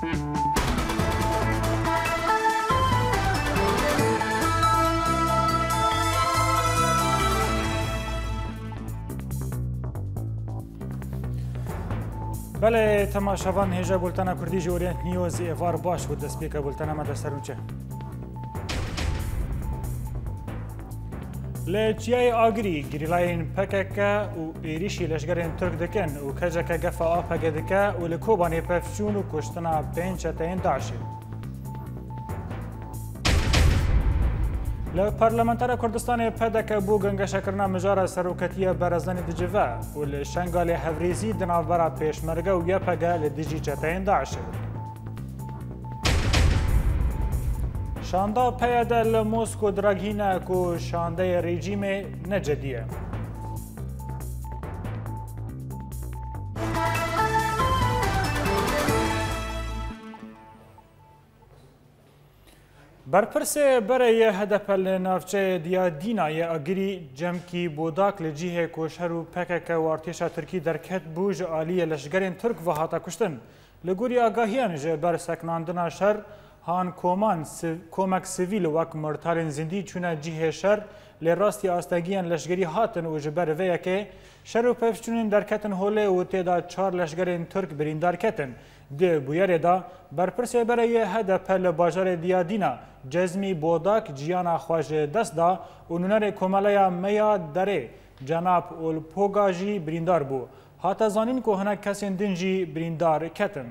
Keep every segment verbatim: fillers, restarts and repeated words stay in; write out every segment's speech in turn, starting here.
Belê, temaşevan, hêja bultena Kurdî ji Orient News, êvar baş û destpêka bultena me de ser nûçe. Li Çiyayê Agirî gerîlayên P K K û êrîşî leşgerên Tirk dikin û keceke gefa A P G dike û li Kobanê pevçûn û kuştina pênc çeteyên DAIŞê. Li Parlamentara Kurdistanê P D K bo gengeşekirina mijara seroketiya Barzanî dicive û li Şengalê hevrêzî di navbera Pêşmerge û Y P G li dijî çeteyên DAIŞê. Şanda P Y D li Mosko diragihîne ku şandeyê rejîmê ne cedî ye. Berpirsê berê yê H D P li navçeyê Diyadîna yê Agirî Cemkî Bodak li cihê ku şer û P K K û artêşa Tirkî derket bû, ji aliyê leşgerên Tirk ve hate kuştin. Li gorî agahiyan, ji ber sekinandina şer, han koman siv-, komek sivîl wek mortalên zindî çûne cihê şer, lê rastî astengiyên leşgerî hatin û ji ber vê yekê şer û pevçûnên derketin holê û tê de çar leşgerên Tirk birîndar ketin. Di bûyerê de, berpirsê berê yê H D P li bajarê Diyadîna, Cezmî Bodak, ciyana xwe ji dest da û nûnerê Komeleya me ya Derê, Cenab Olpoga jî birîndar bû. Hate zanîn ku hinek kesên din jî birîndar ketin.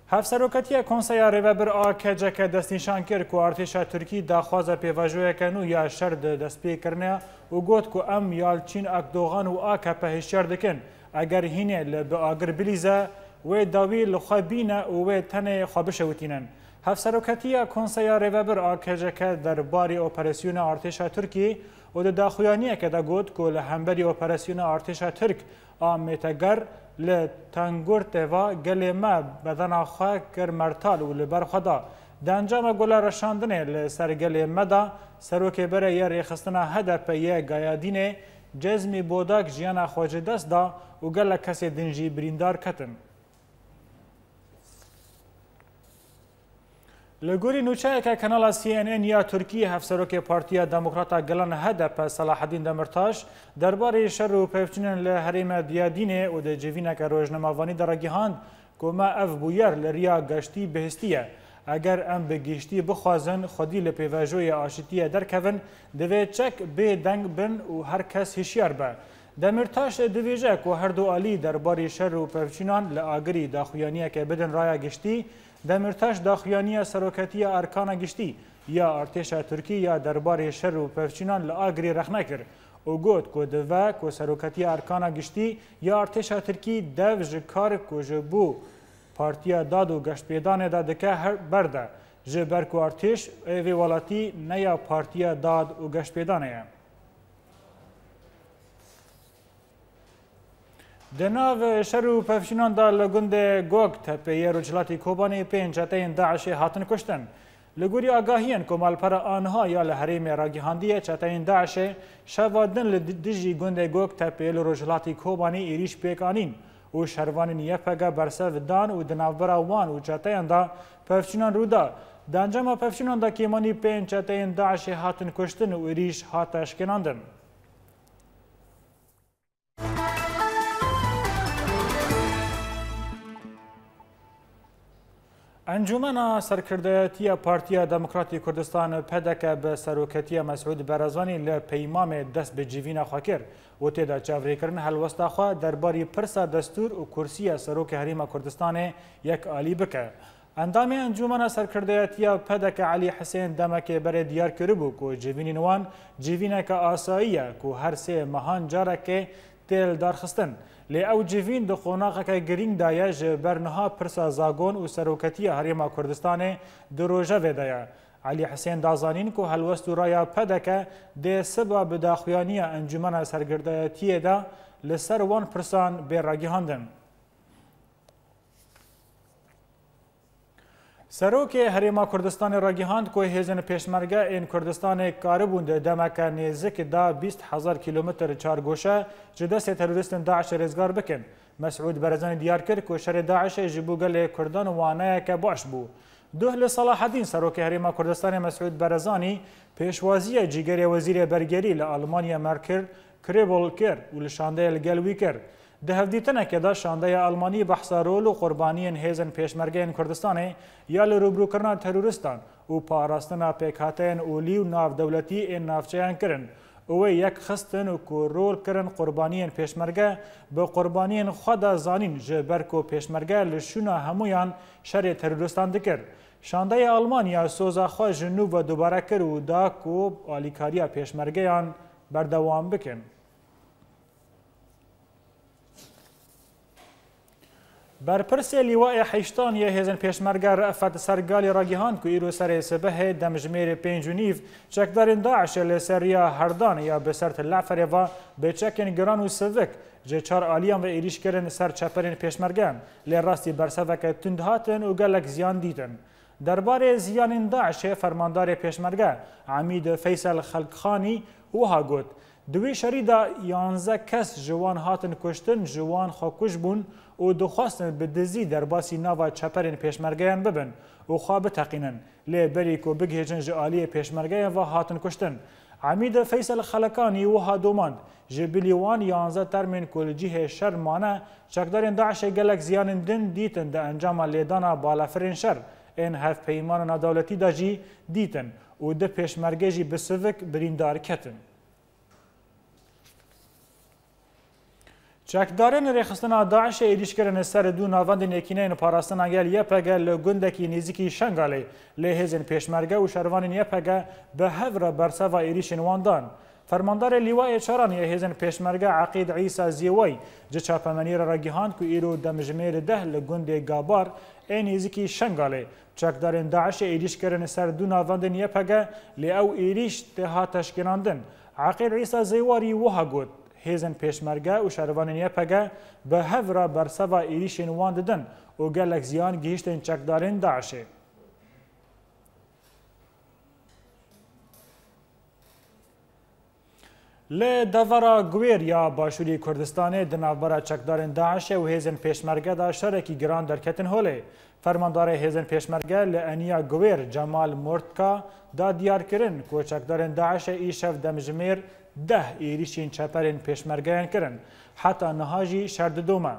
Hevseroketiya Konseya Rêvebir a K C K destnîşan kir ku artêşa Tirkî daxwaza pêvajoyeke nû ya şer di destpêkirinê û got ku em Yalçîn Akdogan û A K P hişyar dikin, eger hînê li bi agir bilîze, wê dawî li xwe bîne û wê tenê xwe bişewitînin. Hevseroketiya Konseya Rêvebir a K C K derbarê operasyona artêşa Tirkî û di daxuyaniyeke de got ku li hemberî operasyona artêşa Tirk a mêteger li Tengurtê ve gelê me bedena xwe kir mertal û li ber xwe da. Di encama gulereşandinê li ser gelê me de serokê berê yê rêxistina H D P yê Gayadînê Cezmî Bodak jiyana xwe ji dest da û gelek kesê din jî birîndar ketin. Li gorî nûçeyeke kanala C N N ya Tirkî, Hevserokê Partiya Demokrata Gelan H D P Selahedîn Demirtaş derbarê şer û pevçûnên li herêma Diyadînê û di civîneke rojnamevanî de ragihand ku me ev bûyer li riya geştî bihîstiye. Eger em bi giştî bixwazin xwedî li pêvajoyê aşitiyê derkevin, divê çek bê deng bin û her kes hişyar be. Demîrtaş dibêje ku her du alî derbarê şer û pevçûnan li Agirî daxuyaniyeke bidin raya giştî. Demîrtaş daxuyaniya seroketiya Erkana Giştî ya artêşa Tirkî ya derbarê şer û pevçûnan li Agirî rexne kir û got ku dive ku seroketiya Erkana Giştî ya artêşa Tirkî dev ji kar ku ji bo Partiya Dad û Geştpêdanê de dike her berde, ji ber ku artêş ê vê welatî ne ya Partiya Dad û Geştpêdanê ye. Di nav şer û pevçûnan de li gundê Goktepê yê rojhilatî Kobanê pênc çeteyên DAIŞê hatin kuştin. Li gorî agahiyên ku malpera aniha ya li herêmê ragihandiye, çeteyên DAIŞê şeva din li di-, dijî gundê Goktepê li rojhilatî Kobanê êrîş pêk anîn û şervanên Y P G bersev dan û di navbera wan û çeteyan de pevçûnan rû da. Di encama pevçûnan de kêmanî pênc çeteyên DAIŞê hatin kuştin û êrîş hate şikênandin. Encûmena Serkirdeyetiya Partiya Demokratî Kurdistan, P D K, bi seroketiya Mesûd Barzanî li peymamê dest bi civîna xwe kir û tê de çavrêkirin helwesta xwe derbarî pirsa destûr û kursiya Serokê Herêma Kurdistanê yek alî bike. Endamê Encûmena Serkirdeyetiya P D K Elî Hisên demekê berê diyar kiribû ku civînên wan civîneke asayî ye ku her sê mehan carekê tê lidarxistin. Lê ew civîn di qonaxeke girîng de ye, ji ber niha pirsa zagon û seroketiya Herêma Kurdistanê di rojevê de ye. Elî Hisên da zanîn ku helwest û raya P D K dê siba bi daxuyaniya Encûmena Serkirdeyetiyê de li ser wan pirsan bê ragihandin. Serokê Herêma Kurdistanê ragihand ku hêzên pêşmerge ên Kurdistanê karibûn di demeke nêzik de bîst hezar kîlometr çargoşe ji destê terorîstên DAIŞê rêzgar bikin. Mesûd Barzanî diyar kir ku şerê DAIŞê ji bo gelê Kurdan waneyeke baş bû. Duh li Selahedîn, Serokê Herêma Kurdistanê Mesûd Barzanî pêşwaziya cîgerê Wezîrê Bergerî li Almanya Merkel Kribel kir û li şandeya li gel wî kir. Di hevdîtinekê de şandeya Almanî behsa rol û qurbaniyên hêzên pêşmergeyên Kurdistanê ya li rûbirûkirina terorîstan û parastina pêkhateyên olî û navdewletî ên navçeyan kirin û wê yek xistin û ku rol kirin qurbaniyên pêşmerge bi qurbaniyên xwe de zanîn, ji ber ku pêşmerge li şûna hemûyan şerê terorîstan dikir. Şandeya Almanya soza xwe ji nû ve dubare kir û da ku alîkariya pêşmergeyan berdewam bikin. Berpirsê Lîwayê Heştan yê Hêzên Pêşmerge Re'fet Sergalî ragihand ku îro serê sibehê demjimêrê pênc û nîv çekdarên DAIŞê li ser riya Herdan ya bi ser Til Ceferê ve bi çekên giran û sivik ji çar aliyan ve êrîş kirin ser çeperên pêşmergeyan, lê rastî berseveke tund hatin û gelek ziyan dîtin. Derbarê ziyanên DAIŞê fermandarê pêşmerge Emîd Feysel Xelkxanî wiha got, Di wî şerî de yanzdeh kes ji wan hatin kuştin, ji wan xwekuj bûn û dixwestin bi dizî derbasî nava çeperên pêşmergeyan bibin û xwe biteqînin. Lê berî ku bigihêjin ji aliyê pêşmergeyan ve hatin kuştin. Emîd Feysel Xelekanî wiha domand, Ji bilî wan yanzdeh termên ku li cihê şer mane, çekdarên DAIŞê gelek ziyanên din dîtin di encama lêdana balafirên şer ên hevpeymanên navdewletî de jî dîtin û du pêşmerge jî bi sivik birîndar ketin. Çekdarên rêxistina DAIŞê êrîş kirin ser du navendên Yekîneyên Parastina Gel, Y P G, li gundekî nêzîkî Şengalê. Lê hêzên pêşmerge û şervanên Y P G bi hev re berseva êrîşên wan dan. Fermandarê Lîwayê Çaran yê Hêzên Pêşmerge Eqîd Îsa Zêway ji çapemeniyê re ragihand ku îro demjimêr deh li gundê Gabar ê nêzîkî Şengalê çekdarên DAIŞê êrîş kirin ser du navendên Y P G, lê ew êrîş tê hat teşkînandin. Eqîd Îsa Zêwarî wiha got, Hêzên Pêşmerge û şervanên Y P G bi hev re berseva êrîşên wan didin û gelek ziyan gihîştin çekdarên DAIŞê. Li devera Guwêr ya Başûrî Kurdistanê di navbera çekdarên DAIŞê û hêzên Pêşmerge de şerekî giran derketin holê. Fermandarê hêzên Pêşmerge li eniya Guwêr Cemal Mortka da diyar kirin ku çekdarên DAIŞê îşev demjimêr deh êrîşên çeperên Pêşmergeyan kirin. Heta niha jî şer didome.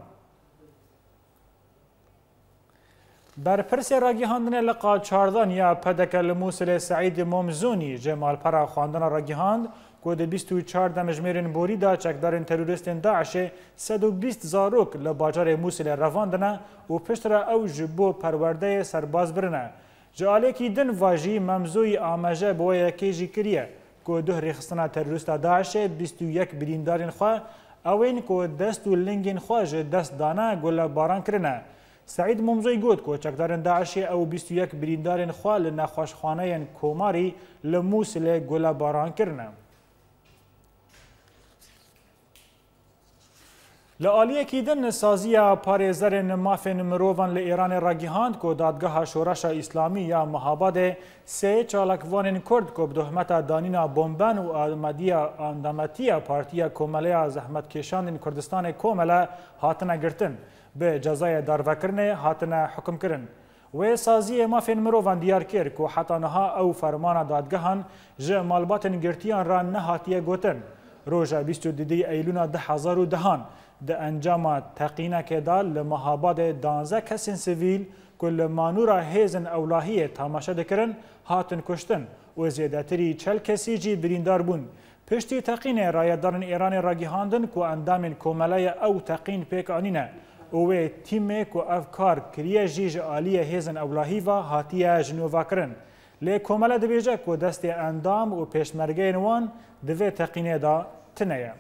Berpirsê ragihandinê li qal çardan ya P D K li Mûsilê Seîd Momzûnî ji malpera xwendina ragihand ku di bîst û çar demjimêrên borî de çekdarên terorîstên DAIŞê sed û bîst zarok li bajarê Mûsilê revandine û piştre ew ji bo perwerdeyê serbaz birine. Ji aliyekî din ve jî Memzûyî amaje bi wê yekê jî kiriye ku duh rêxistina terorîsta DAIŞê bîst û yek birîndarên xwe, ew ên ku dest û lingên xwe ji dest dane, gulebaran kirine. Seîd Momzoyî got ku çekdarên DAIŞê ew bîst û yek birîndarên xwe li nexweşxaneyên Komarî li Mûsilê gulebaran kirine. Li aliyekî din, Saziya Parêzerên Mafên Mirovan li Îranê ragihand ku Dadgeha Şoreşa Îslamî ya Mehabadê sê çalakvanên Kurd ku bi tohmeta danîna bomben û amadiya, endametiya Partiya Komeleya Zehmetkêşanên Kurdistanê, Komele, hatine girtin, bi cezayê darvekirinê hatine hukimkirin. Wê saziyê mafên mirovan diyar kir ku heta niha ew fermana dadgehan ji malbatên girtiyan re nehatiye gotin. Roja bîst û duyê Eylûna du hezar û dehan di encama teqînekê de li Mehabadê danzdeh kesên sivîl ku li manûra hêzên ewlahiyê temaşe dikirin, hatin kuştin û zêdetirî çel kesî jî birîndar bûn. Piştî teqînê, rayedarên Îranê ragihandin ku endamên komeleya ew teqîn pêk anîne û wê tîmê ku ev kar kiriye jî ji aliyê hêzên ewlahî ve hatiye jinova kirin. Lê komele dibêje ku destê endam û pêşmergeyên wan di vê teqînê de tune ye.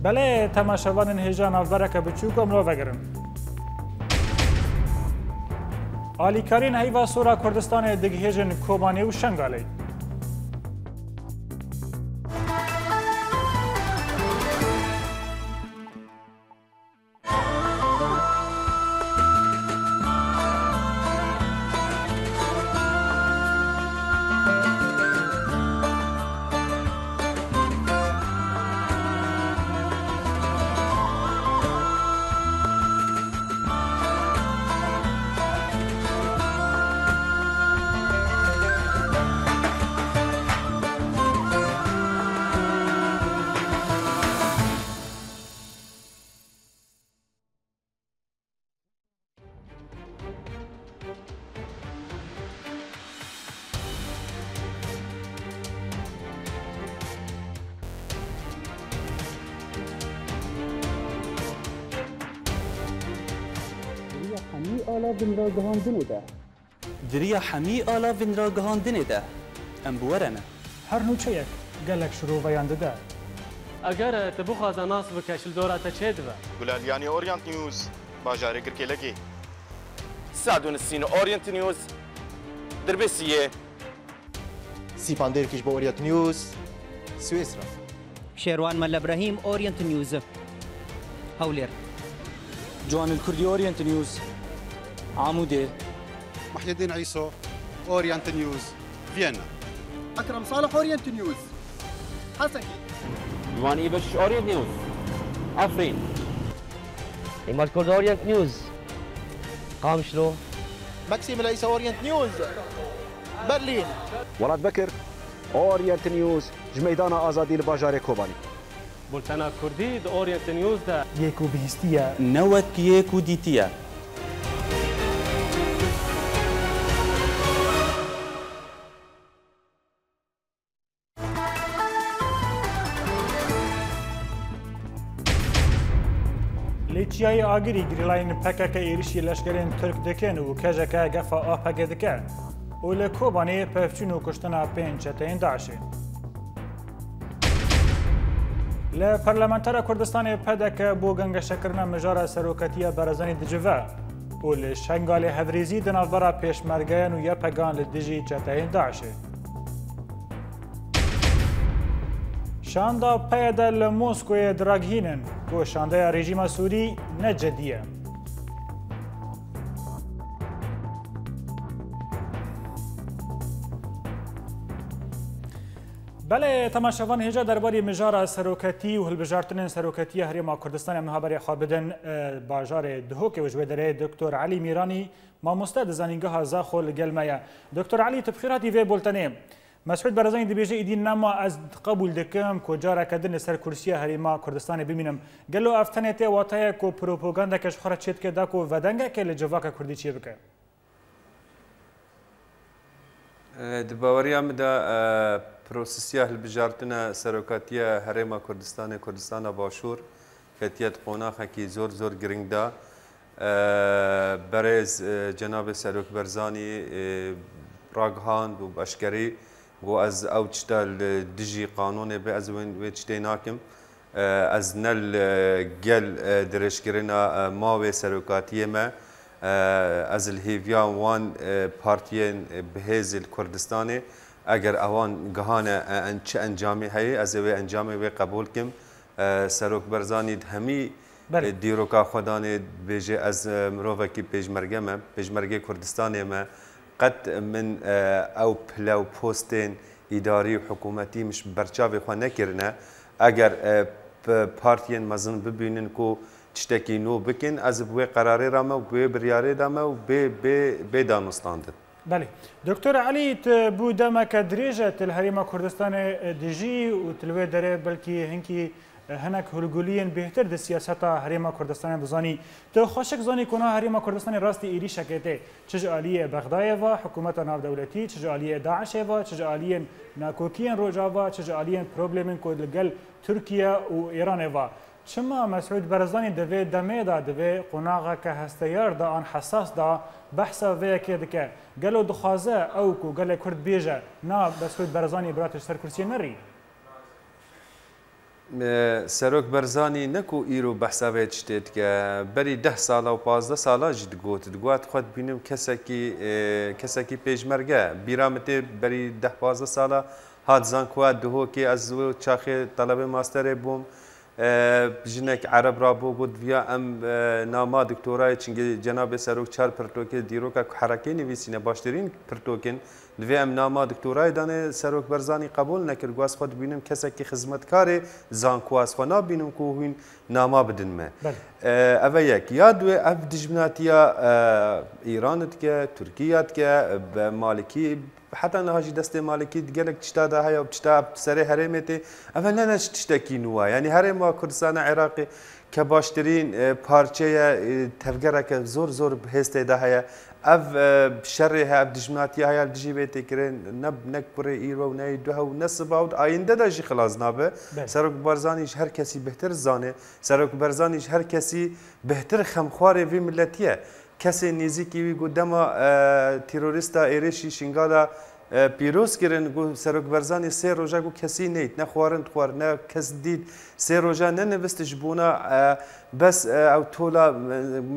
Belê, temaşevanên hêja, navbereke biçûk em li we vegerin. Alîkariyên Heyva Sor a Kurdistanê digihêjin Kobanê û Şengalê. Ala vinragihandinê de. Di riya hemî ala vinragihandinê de em bi we re ne. Her nûçeyek gelek şiroveyan dide. Eger tu bixwaze nas bike, ji li dora te çêdibe. Gulaliyanî, Orient News, bajarê Girkêlekê. Sed û nîsîn Orient News, Dirbêsiyê. Sîpan Dêrkiş bo Orient News, Swêsra. Şêrwan Melle Brehîm, Orient News, Hewlêr. Ciwanil Kurdî, Orient News, Amûdê. Muhyiddin Îso, Orient News, Viyana. Ekrem Salih, Orient News, Hesekê. Ciwanî Beşiş, Orient News, Efrîn. Îmad Kurd, Orient News, Qamişlo. Maxim Leysa, Orient News, Berlin. Welat Bekir, Orient News, ji Meydana Azadî li bajarê Kobanî. Bultena Kurdî di Orient News de. Yê ku bihîstiye. Ne wek yê ku dîtiye. Li Çiyayê Agirî gerîlayên P K K êrişî leşkerên Tirk dikin û kejeke gefa A P G dike û li Kobanê pevçûn û kuştina pênc çeteyên DAIŞê. Li Parlamentera Kurdistanê P D K bo gengeşekirina mijara seroketiya Barzanî dicive û li Şengalê hevrêzî di navbera pêşmergeyan û YPGan li dijî çeteyên DAIŞê. Şanda P Y D li Moskoyê diragihînin ku şandeya rejîma Sûrî ne cidî ye. Belê, temaşevan, hêja derbarê mijara seroketî û hilbijartinên seroketiya Herêma Kurdistanê em niha berê xwe bidin, e, bajarê Duhokê û ji wê derê Doktor Elî Mîranî, mamoste di Zanîngeha Zaxo li gel me ye. Doktor Elî, tu bi xêr hatî vê bultenê. Mesûd Barzanî dibêje, îdî nema ez qebûl dikim ku careke din li ser kursiya Herêma Kurdistanê bimînim. Gelo ev tenê tê wateyê ku propagandeke ji xwe re çêdike da ku vedengeke li civaka kurdî çêbike? Di baweriya min de, e, prosesiya hilbijartina serokatiya Herêma Kurdistanê, Kurdistana Başûr, ketiye di qonaxekî zor, zor giring de. E, berêz, e, Cenabê Serok Barzanî, e, ragihand û bi eşkerî got, ez ew tişta li dijî qanûnê be, ez wê, wê tiştê nakim. E, ez ne li gel, e, dirêjkirina, e, mawê serokatiyê me, e, ez li hêviya wan, e, partiyên, e, bihêz li Kurdistanê, eger ewan gihane, e, en-, çi encamê heye, ez ê wê encamê wê qebûl kim. E, Serok Barzanî di hemî, Belê. e, dîroka xwe danê dibêje, ez, e, mirovekî pêşmerge me, pêşmergê Kurdistanê me. Qet min, e, ew pile û postên îdarî û hikûmetî min ji berçavê xwe nekirine. Eger, e, p-, partiyên mezin bibînin ku tiştekî nû bikin, ez bi wê qerarê re me û bi wê biryarê de me û bê, bê, bê danûstandin. Belê. Doktor Elî, tu bû demeke dirêj e tu li Herêma Kurdistanê, e, dijî û tu li wê derê belkî hinkî, e, hinek hûlguliyên bêhtir di siyaseta Herêma Kurdistanê dizanî. Tu xweşik zanî ku niha Herêma Kurdistanê rastî êrîşekê tê. Çi ji aliyê Bexdayê ve, hikûmeta navdewletî, çi ji aliyê DAIŞê ve, çi ji aliyên nakokiyên Rojava, çi ji aliyên problemên ku li gel Tirkiye û Îranê ve. Çima Mesûd Barzanî di vê demê de, di vê qonaxeke hesteyar de an hesas de behsa vê yekê dike? Gelo dixwaze ew ku gelê Kurd bêje, na Mesûd Barzanî bira tu ji ser kursiyê nerî? Me, Serok Barzanî ne ku îro behsa vê tiştê dike, berî deh sala û pazdeh sala jî digot, digot, xwe dibînim kesekî, e, kesekî pêşmerge. Bîra min tê berî deh pazdeh sala hat zankoya Duhokê, ez wê çaxê telebê masterê bûm. E, jinek Ereb rabû, got, viya em, e, nama doktorayê, çingê Cenabê Serok çar pirtokê dîroka ku herekê nivîsîne, baştirîn pirtokin, divê em nama doktorayê danê Serok Barzanî qebûl nekir. Got, ez xwe dibînim kesekî xizmetkarê zankoya, ez xwe nabînim ku hûn nama bidin me. Belê. E, ev e yek. Ya duê ev dijminatiya, e, Îran dike, Tirkiye dike, bi Malikî, heta niha jî destê Malikî di gelek tişta de heye û tişta serê herêmê tê. Ev ne, ne tiştekî nû ye. Yanî Herêma Kurdistana Iraqê ke baştirîn, e, parçe ye, e, tevgereke zor zor bi hêz tê de heye. Ev, e, şerê heye, ev dijminatiya heye li dijî vê tê kirin. Ne, ne kurê îro, ne yê duhev, ne siba û di ayînde de jî xilas nabe. Belê. Serok Barzanî ji her kesî bêhtir zane. Serok Barzanî ji her kesî bêhtir xemxwarê vê miletî ye. kesên nêzîkî wî ku dema, e, terorîsta êrişî Şingala, e, pîroz kirin, ku Serok Barzanî sê roja ku kesî neyt, ne xwarin dixwar, ne kes dît, sê roja ne nivist ji bona, e, bes, e, ew tola, e,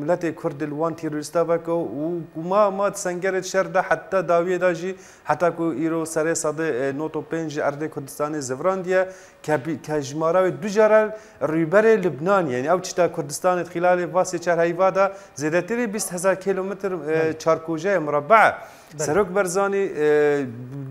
miletê Kurd li wan terorîsta veke û, û ma, ma di sengerê şer de heta dawiyê de jî, heta ku îro serê sedê, e, nod û pênc ji erdê Kurdistanê zivrandiye, ke bî-, ke jimara wê du cara rûberê Libnanê, yanî ew çita Kurdistanê di xîlalê va sê çar heyva de zêdetirî bîst hezar kilometr, e, Belê. çarkoje ye, murabbe. Belê. Serok Barzanî, e,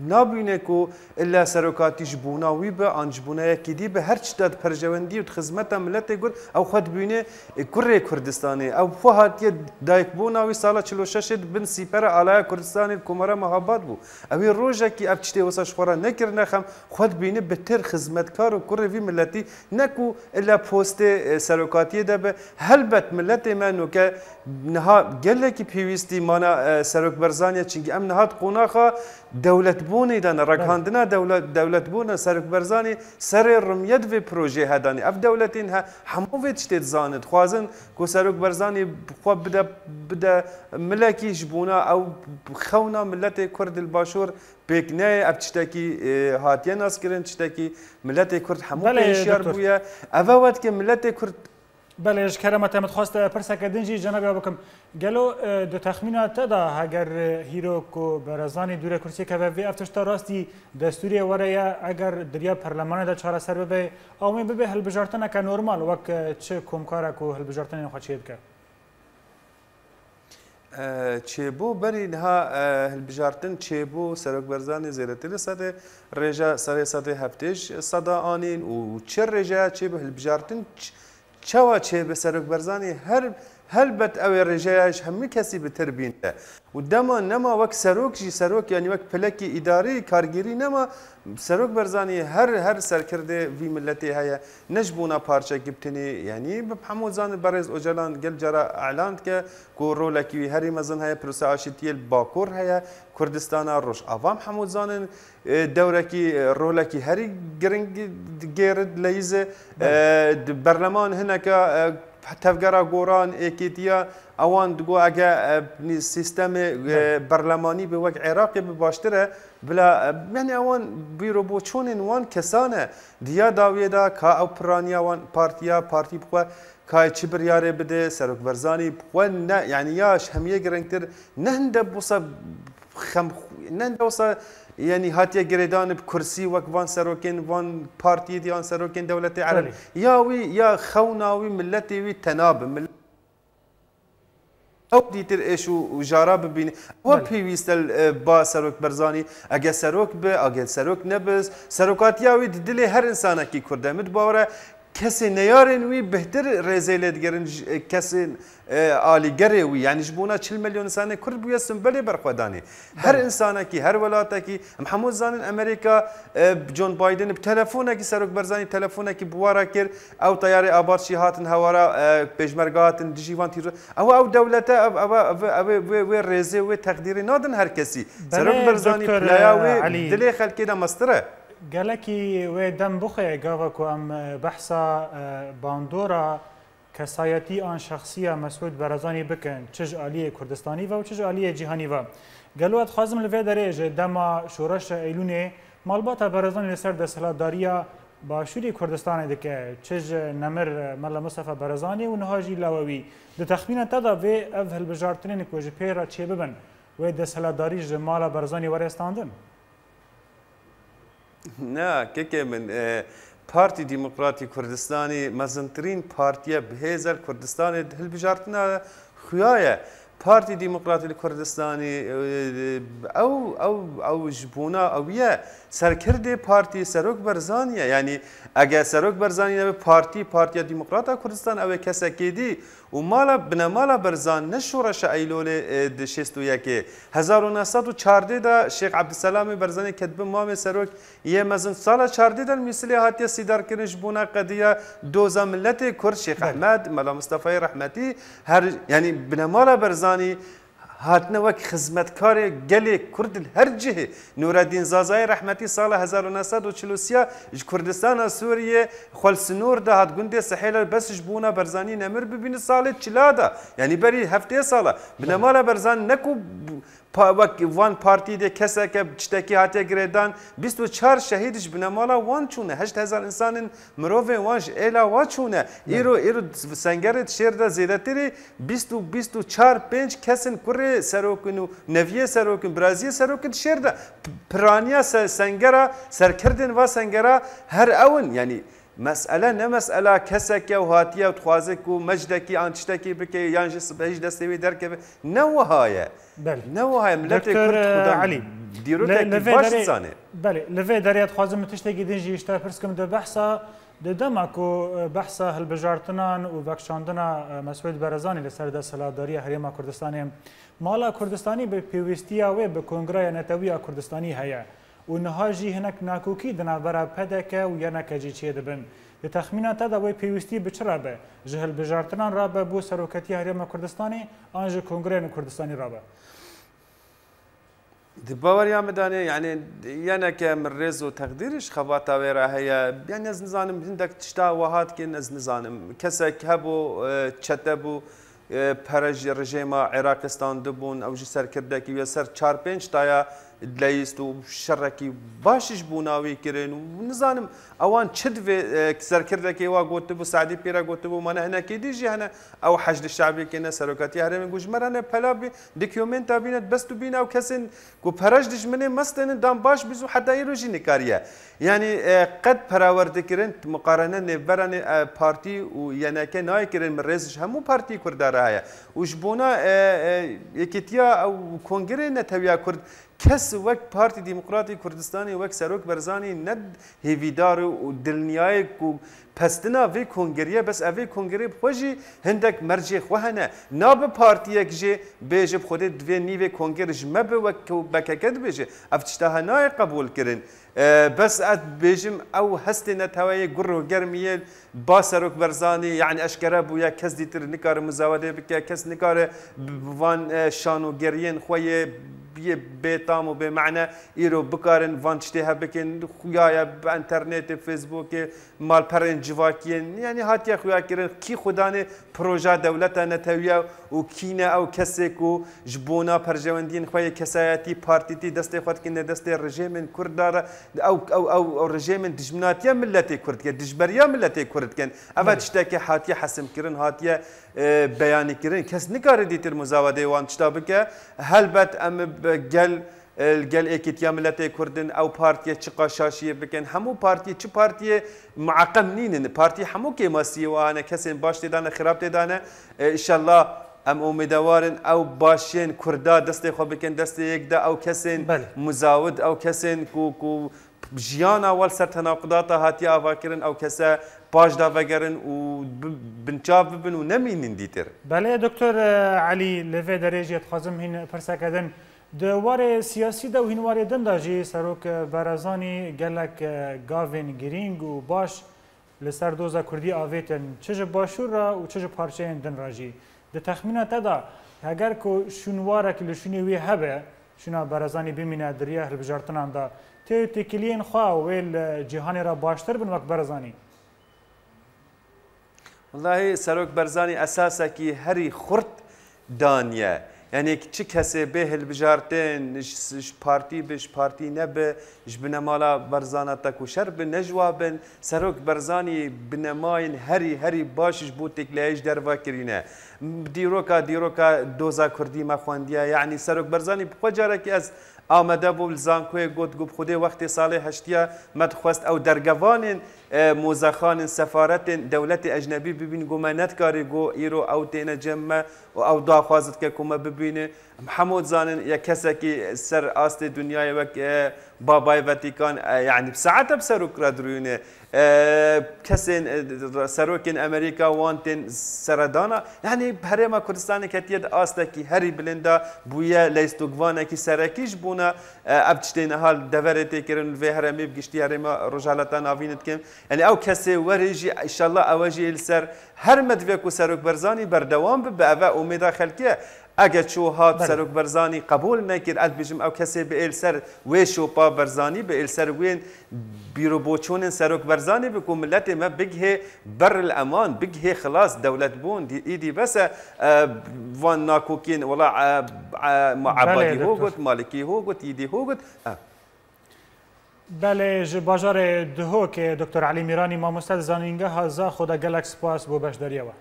nabîne ku illa serokatî ji bona wî be, an ji bona yekî dî be, her çita di perjewendî û di xizmeta miletê Kurd, ew xwe dibîne, e, kurê Kurdistanê. Ew xwe hatiye dayikbûna wî sala çil û şeş ê di bin sîpera Alaya Kurdistanê di Komara Mehabad bû. Ew ê rojekî ev tiştê wisa ji xwe re nekirine xem, xwe dibîne bi tir xizmetkar û kurê vî miletî, ne ku illa postê, e, serokatiyê de be. Helbet miletê me noke niha gelekî pêwîstî mana, e, Serok Barzanî ye, çimkî em niha di qonaxa dewletbûnê de ne, Belê. ragihandina dewlet-, dewletbûn e. Serok Barzanî serê rimiye di vê projeyê hedanî. Ev dewletên he-, hemû vê tiştê dizanin. Dixwazin ku Serok Barzanî xwe bide, bide milekî ji bona ew xewna miletê Kurd li Başûr pêk neyê. Ev tiştekî, e, hatiye naskirin, tiştekî miletê Kurd hemû Belê, pê hişyar doktor. bûye. Ev e wet ke miletê Kurd Belê, ji kerema te min dixwest pirseke din jî cenabê bikim. Gelo, e, di texmîna te de heger, e, hîro ku Barzanî dûre kursiyê keve vê ev tişta rastî destûrê were ye, eger di riya perlemanê de çareser bibe, ew ê bibe hilbijartineke normal, wek, e, çi komkare ku hilbijartinên xwe çêdike? E, çêbû, berî niha, e, hilbijartin çêbû, Serok Barzanî zêdetirî sedê rêja serê sedê heftê ji seda anîn û çi rêjeya çêbû hilbijartin ç-, çawa çêbe Serok Barzanî her, helbet ew ê rêjeya ji hemî kesî bi tir bîne. Û dema nema wek serok jî serok, yanî wek pilekî îdarî, kargêrî nema, Serok Barzanî her, her serkirdê vî miletê heye. Ne ji bona parçekî bi tenê, yanî bi hemû zanin berêz Ocalan gel cara elan dike ku rolekî wî herî mezin heye, pirsê aşîtiyê li Bakur heye, Kurdistana Rojava em hemû zanin, e, dewrekî, e, rolekî herî giring digêrit leyîze. Belê. E, di berleman hineke, e, tevgera Goran, Êkêtiya, ewan digo ege, e, nî-, sîstemê, e, Belê. berlemanî bi wek Iraqê bi baştir e. Bila, e, yanî ewan bîroboçûnên wan kesan e. Diya dawiyê de ka ew piraniya wan partiya, partî bi xwe kayê çi biryarê bide, Serok Barzanî bi xwe ne, yanî ya ji hemiyê giringtir ne hinde wisa xem, ne hinde wisa, yanî hatiye girêdan bi kursî wek van serokên van partiyê diyan serokên dewletê Ereb. Belê. Ya wî, ya xewna wî, miletê wî tena bi. Mil-, ew dîtir êş û, û jara bibîne. Ew Belê. pêwîst e, e, ba Serok Barzanî, ege serok bi, ege serok nebi, serokatiya wî di dilê her insanekî Kurd e. Min bawer e, kesê neyarên wî bihtir rêzê lê digerin ji, e, kesên, e, alîgerê wî. Yanî ji bona çil milyon insanê Kurd bûye simbelê berxwedanê. Her Belê. insanekî, her welatekî, em hemû zanin Amerîka, e, John Biden bi telefonekî, Serok Barzanî telefonekî bi wa re kir, ew teyarê Abaşî hatin hewara, e, pêşmerga hatin dijî van tîro-, ew, ew dewlete, ev, ev, ev, ev, wê, wê rêzê, wê teqdîrê nadin her kesî. Belê, Serok Barzanî doktor, playa e, wê Elî. dilê xelkê de mestir e. Gelekî wê dem bixwe gava ku em, e, behsa, e, bandora kesayetî an şexsiya Mesûd Barzanî bikin, çi ji aliyê Kurdistanî ve û çi ji aliyê cîhanî ve. Gelo ez dixwazim li vê derê ji dema şoreşa Eylûnê malbata Barzanî li ser desthilatdariya Başûrê Kurdistanê dike, çi ji nemir Mela Mustafa Barzanî û niha jî lawewî. Di texmîna te de vê ev hilbijartinên ku ji pê re çêbibin, wê desthilatdarî ji mala Barzanî were standin? Na, kekê min, e, Partî Demokratî Kurdistanî mezintirîn partiye bihêz e li Kurdistanê, hilbijartina xuya ye. Partî Demokratî li Kurdistanî, e, ew, ew, ew ji bona ew ye. Serkirdê partî Serok Barzanî ye. Yanî ege Serok Barzanî nebe partî, Partiya Demokrata Kurdistan, ew ê kesekê dî. Û mala, binemala Barzan ne şoreşa Eylolê, e, di şêst û yekê. Hezar û neh sed û çardeh de Şêx Ebdulselamê Barzanî ket bin mamê serok yê mezin. Sala çardeh de li Mûsilê hatiye sîdarkirin ji bona qediya doza miletê Kurd. Şêx Belê. Ehmed, Mela Mustafayê Rehmetî, her, yanî binemala Barzanî Hatine wek xizmetkarê gelê Kurd li her cihê. Nureddîn Zazayê rehmetî sala hezar û neh sed û çil û sê ji Kurdistana Sûriyê xwe li sinor de hat gundê Sehêla bes ji bona Berzanî nemir bibîne salê çila de. Yanî berî heftê sala. Binemala Berzanî ne ku bu-, pa-, wek van partî de keseke tiştekî hatiye girêdan, bîst û çar şehîd ji binemala wan çûne, heşt hezar insanên mirovên wan ji êla wa çûne. Îro, îro sengerê şêr de zêdetirî bîst û, bîst û çar pênc kesin kurê serok in û neviyê serok in, biraziyê serok in şêr de. P-, piraniya se-, sengera, serkirdên va sengera her ew in. Yanî mesele ne mesela keseke û hatiye û dixwaze ku mecdekî an tiştekî bike yan jî sibehî ji destê wê derkeve. Ne wiha ye. Belê. Ne wiha ye. Miletê Doktor, Kurd e, xudan Elî, dîrokekî li, li vê baş derê, dizane. Belê, li vê derê dixwazim min tiştekî din jî ji te pirs kim. Di behsa, di dema ku, e, behsa hilbijartinan û vekişandina, e, Mesûd Barzanî li ser desthilatdariya Herêma Kurdistanê, mala Kurdistanî bi pêwîstiya wê bi Kongreya Netewî ya Kurdistanî heye û niha jî hinek nakokî di navbera P D K û Y N K jî çêdibin. Di texmîna te de wê pêwîstî bi çi re be? Ji hilbijartinan re be bo seroketiya Herêma Kurdistanê an ji Kongreya Kurdistanî re be? Di baweriya min de ne, yani, Y N K min rêz û teqdîr ji xebata wê re heye. Yani, ez nizanim hindek tişta wiha dikin, ez nizanim. Kesek hebû, e, çete bû, e, pere ji rejêma Iraqê standibûn, ew jî serkirdekî wê ser çar pênc taya dileyîst û şerekî baş ji bona wî kirin û nizanim ewan çi divê, e, serkirdekê wa gotibû, Sedî Pîre gotibû, mane hinekî dî jî hene ew Heşdî Şebî kêne serokatiya herêmê ku ji me re ne pela bî, dokumenta bîne, dibest û bîne ew kesên ku pere ji dijminê me stênin dan baş bî û heta îro jî nikariye. Yanî, e, qet perawerde kirin, muqarene nêvbera nê, e, partî û Y N K nayê kirin, min rêz ji hemû partî Kurda re heye. Û ji bona, e, e, yekîtiya ew kongrê netewiya Kurd, kes wek Partî Demokratî Kurdistanê, wek Serok Barzanî ne hêvîdar û dilniyayê ku pestina vê kongrê, bes ev ê kongrê bi xwe jî hindek mercê xwe hene. Nabe partiyek jê bêje bi Xwedê divê nîvê kongre ji me be wek ku P K K dibêje. Ev tişta he nayê qebûl kirin. E, bes ez dibêjim, ew hestê neteweyê gur û germiyê ba Serok Barzanî, yani eşkere bûye, kes dîtir nikare muzawedê bike, kes nikare bi, bi van, e, şanogeriyên xwe yê, yê bê tam û bê mane îro bikarin van tiştê hev bikin, xuya ye bi internetê, Facebookê, malperên civakiyên, yani hatiye xuya kirin, kî xudanê proja dewleta netewiye û kî ne ew kesê ku ji bona perjewendiyên xwe yê kesayetî, partîtî destê xwe dikine destê rejêmên Kurda re, ew, ew, ew, ew rejêmên dijminatiya miletê Kurd dikin, dijberiya miletê Kurd dikin. Eva Belê. Tiştekê hatiye hesimkirin, hatiye, e, beyanîkirin. Kes nikare dîtir muzawedê wan tişta bike. Helbet em bi gel, e, gel êkîtiya miletê Kurd in, ew partiye çiqa şaşiyê bikin. Hemû partiye, çi partiye mueqem nînin. Partî hemû kêmasiyê wan hene, kesên baş tê de ne, xirab tê de ne. E, înşallah em umêdewar in ew başên Kurda destê xwe bikin destê yek de, ew kesên Belê. Muzawid, ew kesên ku, ku jiyana we li ser tenaqudata hatiye avakirin, ew kese paş de vegerin û bi-, binçav bibin û nemînin dîtir. Belê, Doktor, e, Elî, li vê derê jî dixwazim hîn pirseke din. Di warê siyasî de û hîn warê din de jî Serok, e, Barzanî gelek, e, gavên girîng û baş li ser doza Kurdî avêtin, çi ji Başûr re û çi ji parçeyên din re jî. Di texmîna te de, heger ku şûnwarek li şûnê wê hebe, şûna Barzanî bimîne di riya hilbijartinan de, tê têkiliyên xwe wê li cîhanê re baştir bin wek Barzanî? Wellahî Serok Barzanî esasekî herî xurt daniye. Yanî çi kesê bê hilbijartin, ji, ji partî bi, ji partî nebi, ji binemala Barzana tekoşer bi, ne ji wa bin. Serok Barzanî binemayên herî, herî baş ji bo têkiliyayî ji derve kirîne. Dîroka, dîroka doza Kurdî me xwendiye. Yanî Serok Barzanî bi xwe carekî ez Amede bû, li zankoyê got, got, Xwedê wextê salê heştiya me dixwest ew dergevanên, e, mozexanên, sefaretên dewletê ecnebî bibîn, got, me nedikarî, got, îro ew têne cem me û ew daxwaz dike ku me bibîne. Em hemû dizanin, ya kesekî ser astê dinyayê wek, e, Babayê Vatikan, e, yanî bi saete bi serok re dirûyîne. E, kesên, e, serokên Amerîka wan tên seredana. Yanî herêma Kurdistanê ketiye di astekî herî bilind de, bûye leystogivanekî serekî ji bona, e, ev tiştê niha li deverê tê kirin, li vê herêmê bi giştî herêma Rojhilata Navîn dikin. Yanî ew kesê werê jî, înşallah ew jî ê li ser her me divê ku Serok Barzanî berdewam bibe. Ev e umêda xelkê ye. Eger çû hat Serok Berzanî qebûl nekir, ez dibêjim ew kesê bi êl ser wê şopa Berzanî, bi êl ser wên bîroboçûnên Serok Berzanî bi ku miletê me bigihê ber el eman, bigihê xilas, dewletbûn, dî-, îdî bes e, e, van nakokiyên, wela, e, e, ma Belê, Ebadî ho doktor. Got, Malikî ho got, îdî ho got. E. Belê, ji bajarê Duhokê doktor Elî Mîranî, mamoste di Zanîngeha Zaxo de, gelek spas bo beşdariya we.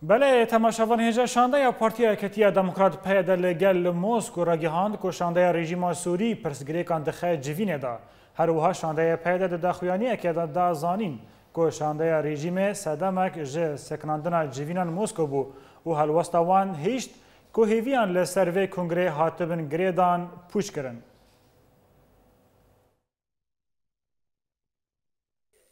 Belê, temaşevan, hêja şandeya Partiya Yeketiya Demokrat, P Y D, li gel Mosko ragihand ku şandeya rejîma Sûrî pirsgirêkan dixe civînê de. Her wiha şandeya P Y D di daxuyaniyekê de da zanîn ku şandeya rejîmê sedemek ji sekinandina civînan Mosko bû û helwesta wan hişt ku hêviyan li ser vê kongreyê hatibin girêdan pûç kirin.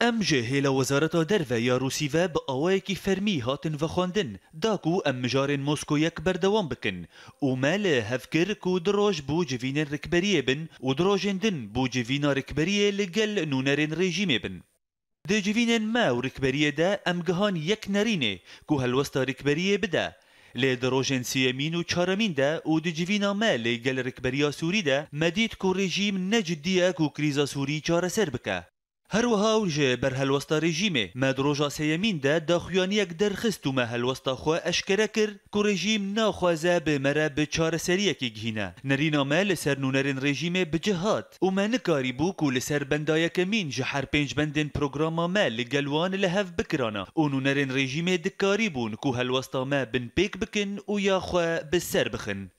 Em ji hêla Wezareta Derve ya Rûsî ve bi awayekî fermî hatin vexwendin, da ku em mijarên Moskoyek berdewam bikin û me li hev kir ku du roj bû civînên rikberiyê bin û du rojên din bû civîna rikberiyê li gel nûnerên rejîmê bin. Di civînên me û rikberiyê de em gihan yek nerînê ku helwesta rikberiyê bide. Lê di rojên sêyemîn û çaremîn de û di civîna me li gel rikberiya Sûrî de me dît ku rejîm ne cidî ye ku krîza Sûrî çareser bike. Her wiha û ji ber helwesta rejîmê me di roja sêyemîn de daxuyaniyek derxist û me helwesta xwe eşkere kir ku rejîm naxwaze bi me re bi çareseriyekê gihîne. Nerîna me li ser nûnerên rejîmê bi cih hat û me nikarîbû ku li ser benda yekemîn ji her pênc bendên programa me li gel wan li hev bikirana û nûnerên rejîmê dikarîbûn ku helwesta me binpêk bikin û ya xwe bi ser bixin.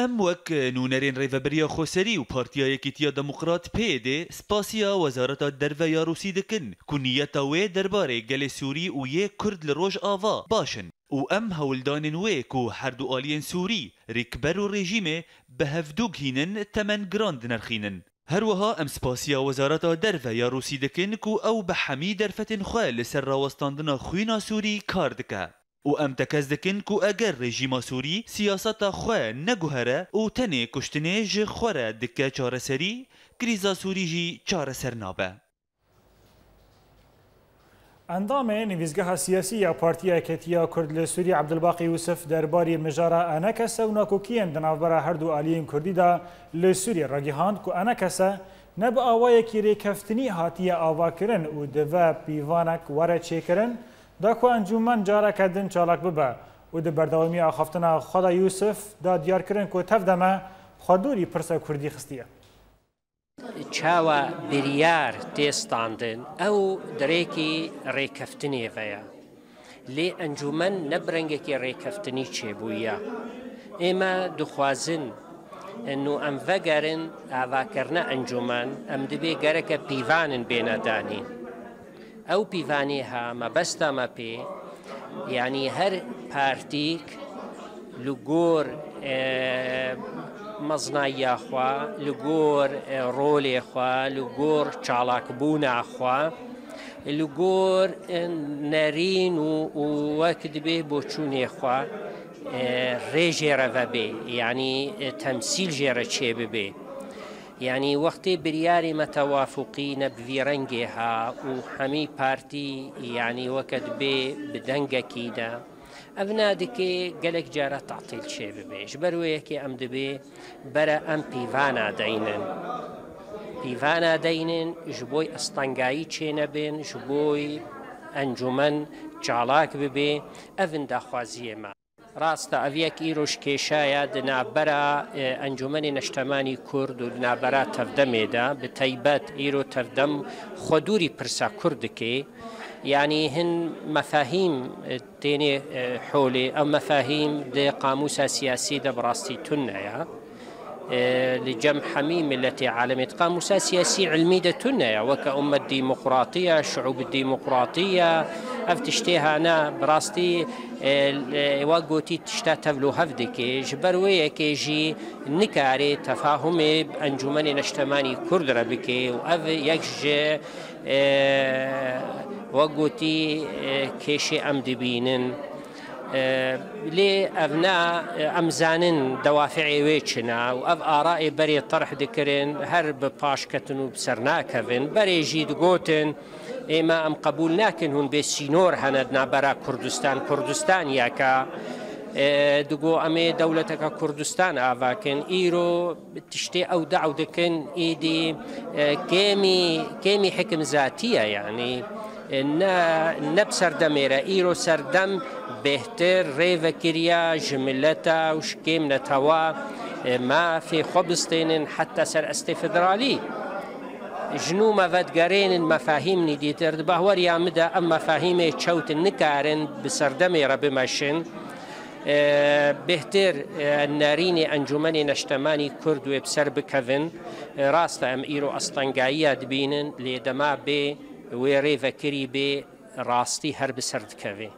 Em wek nûnerên Rêvebiriya Xweserî û Partiya Yekîtiya Demokrat, P Y D, spasiya Wezareta Derve ya Rûsî dikin ku niyeta wê derbarê gelê Sûrî û yê Kurd li Rojava baş in û em hewldanên wê ku her du aliyên Sûrî, rikber û rejîmê, bi hevdû gihînin, temen giran dinirxînin. Her wiha em spasiya Wezareta Derve ya Rûsî dikin ku ew bi hemî derfetên xwe li ser rawestandina xwîna Sûrî kar dike. Û em tekez dikin ku eger rejîma Sûrî siyaseta xwe neguhere û tenê kuştinê ji xwe re dike çareserî, krîza Sûrî jî çareser nabe. Endamê Nivîsgeha Siyasî ya Partiya Yeketiya Kurd li Sûrî, Ebdulbaqî Yûsif, derbarî mijara ENKS û nakokiyên di navbera her du aliyên Kurdî de li Sûrî ragihand ku ENKS ne bi awayekî rêkeftinî hatiye avakirin û divê pîvanek were çêkirin, da ku encûmen careke din çalak bibe û di berdewamiya axaftina xwe de Yûsif da diyarkirin ku tev de me xwe dûrî pirsa kurdî xistiye. Çawa biryar tê standin, ew di rêkî rêkeftinê ve ye. Lê encûmen ne bi rengekî rêkeftinî çêbûye. Ême dixwazin û em vegerin avakirina encûmen, em dibê gereke pîvanin bêne danîn. Ew pîvanê ha mebesta me pê, yanî her partîk li gor, e, meznayiya xwe, li gor, e, rolê xwe, li gor çalakbûna xwe, li gor, e, nerîn û, û wek dibê boçûnê xwe, e, rê jê re vebê, yanî, e, temsîl jê re çêbibê. Yanî wextê biryarê me tewafuqî ne bi vî rengê ha û hemî partî, yanî weke dibê bi dengekî de, ev ne dike gelek cara tatîl çêbibe. Ji ber wê yekê em dibê bere em pîvana deynin. Pîvana deynin, ji bo astengayî çênebin, ji bo encûmen çalak bibe, ev in daxwaziyê me. Rast e, ev yek îro ji kêşaya di navbera, e, Encûmenê Neştemanî Kurd û di navbera Tevdemê de, bi teybet îro Tevdem xwe dûrî pirsa Kurd dike. Yanî hin mefahîm, e, tênê, e, holê. Ew mefahîm di qamûsa siyasî de bi rastî tune ye. E, li cem hemî miletê alemê. Di qamûsa siyasî ilmî de tune ye. Weke ummet demokratî ye, şiûb demokratî ye. Ev tiştê hane bi rastî, e, e, wek gotî tişta tevlû hev dike. Ji ber wê yekê jî nikarê tefahumê Encûmenê Neştemanî Kurd re bike û ev yek ji, e, wek gotî, e, kêşê em dibînin. Lê ev ne, em zanin dewafîê wê çi ne û ev arayê berê terh dikirin, her bi paş ketin û bi ser nakevin. Berê jî digotin, ême em qebûl nakin hûn bê sînor hene di navbera Kurdistan, Kurdistan yek e. Digo em ê dewleteke Kurdistan ava kin. Îro tiştê ew dew dikin, êdî, e, kêmî, kêmî hikim zatî ye, yanî, e, ne, ne bi serdemê re. Îro serdem bêhtir rê vekiriya ji mileta û ji kêm netewa, e, mafê xwe bistênin heta ser estê federalî. Ji nû me vedigerênin mefahîm nî dîtir. Di bahweriya min de em mefahîmê çewt nikarin bi serdemê re bimeşin. E, bêhtir, e, nerînê Encûmenê Neştemanî Kurd wê bi ser bikevin. E, rast e, em îro astengayiya dibînin, lê dema bê wê rê vekirî bê, rastî her bi ser dikevê.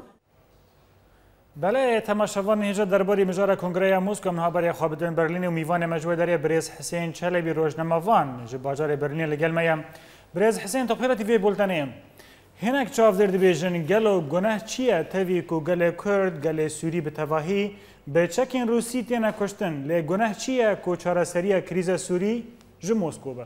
Belê, temaşevanên hêja derbarê mijara Kongreya Moskwa em niha berê xwe bidin Berlînê û mîvanê me ji wê derê birêz Hisên Çelebî rojnamevan ji bajarê Berlînê li gel me ye. Birêz Hisên, tu xêr hatî vê bultenê. Hinek çavdêr dibêjin, gelo guneh çi ye tevî ku gelê Kurd, gelê Sûrî bi tevahî bi çekên Rûsî têne kuştin, lê guneh çi ye ku çareseriya krîza Sûrî ji Mosko be?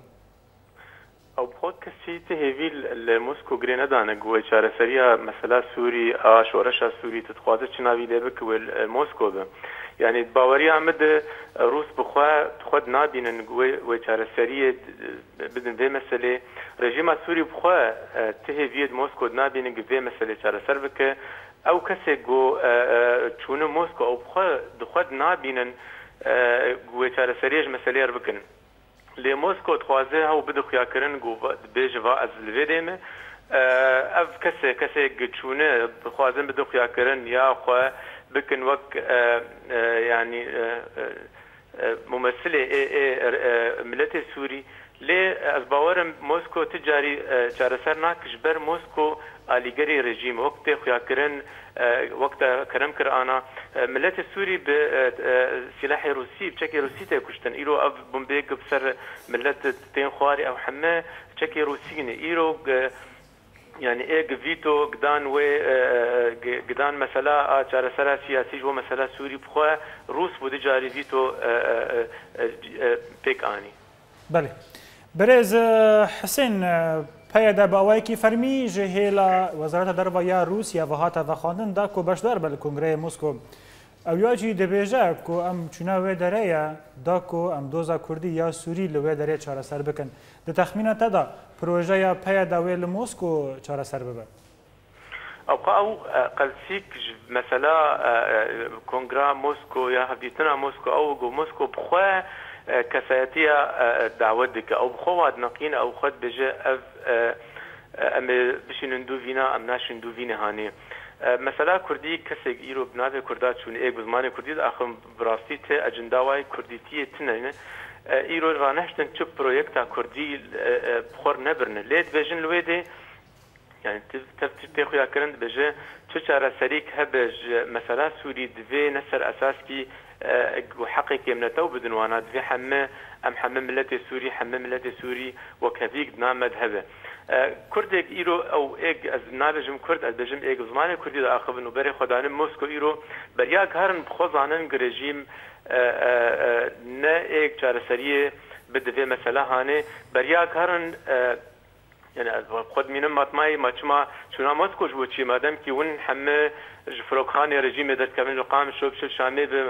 Ew bi xwe kesî ti hêvî li, li Mosko girê nedane ku wê çareseriya mesela Sûrî a şoreşa Sûrî tu dixwaze çi navî lê bike wê li Mosko be. Yanî baweriya min de Rûs bi xwe, xwe dinabînin ku wê, wê çareseriyê bidin vê meselê. Rejîma Sûrî bi xwe, e, ti hêviyê di Mosko dinabînin ku vê meselê çareser bike. Ew kesê ku, e, e, çûne Mosko, ew bi xwe, di xwe dinabînin, e, ku wê çareseriyê ji meselê re bikin. Lê Mosko dixwaze hew bide xuyakirin ku va, dibêje va ez li vê dê me. E, ev kesê, kesê ku çûne, dixwazin bide xuyakirin ya xwe bikin wek, e, e, yanî, e, e, e, mumesilê ê, ê, e, miletê Sûrî. Lê ez bawer im Mosko ti carî, e, çareser nake, ji ber Mosko alîgerê rejîm e. Wek tê xuyakirin, e, wek te kerem kir ana, e, miletê Sûrî bi, e, e, sîlehê Rûsî, bi çekê Rûsî tê kuştin. Îro ev bombeyê ku bi ser milet tên xwarê, ew heme çekê Rûsî ne. Îro, e, Yanî ê gi vîto gidan wê, e, gi-, gidan mesela a çaresera siyasî ji bo mesela Sûrî bi xwe Rûs bû du carî vîto, e, e, e, e, e, pêk anî. Belê. Birêz, e, Hisên, e, peye de bi awayekî fermî ji hêla Wezareta Derve ya Rûsya ve hate vexwendin da ku beşdar be li Kongreyê Mosko. Ew ya jî dibêje ku em çûna wê derê ye, da ku em doza Kurdî ya Sûrî li wê derê çareser bikin. Di texmîna te de projeya peye de wê li Mosko çareser bibe? Ewqa ew, e, qelsîk ji mesela, e, e, Kongra Mosko ya hevdîtina Mosko ew ku Mosko bi xwe, e, kesayetiya, e, e, dawet dike. Ew bi xwe wa dineqîne, ew xwe dibêje ev, e, e, em ê bişînin dû vîna, em naşînin dû vînê hanê. E, mesela Kurdî kesek îro bi navê Kurda çûne, ê bi zimanê Kurdî diaxivin, bi rastî ti ecenda wayê Kurdîtiyê tune ne. E, îro ranehiştin çi proyekta Kurdî, e, e, bi xwe nebirine. Lê dibêjin li wê dê, yani ti-, tev tişt tê xuya kirin dibêje, çi çareserîk hebe ji mesela Sûrî divê ne ser esaskî, e, ku heqê kêmnetew bidin wana, divê heme, em heme miletê Sûrî, heme miletê Sûrî wekhevîk di nav me de hebe. E, Kurdek îro ew êk, ez nabêjim Kurd, ez bêjim êk zimanê Kurdî diaxivin û berê xwe danin Mosko îro beriya giharin bi xwe zanin gi rejîm, e, e, e, ne êk çareseriyê bi divê mesela hanê. Beriya giharin, e, yani ez xwe dimînim matmayî ma çima çûna Mosko ji bo çi? Madem kî win heme ji firokxanê rejîmê derdikevin, ji Qamişlo bi şil Şamê bi,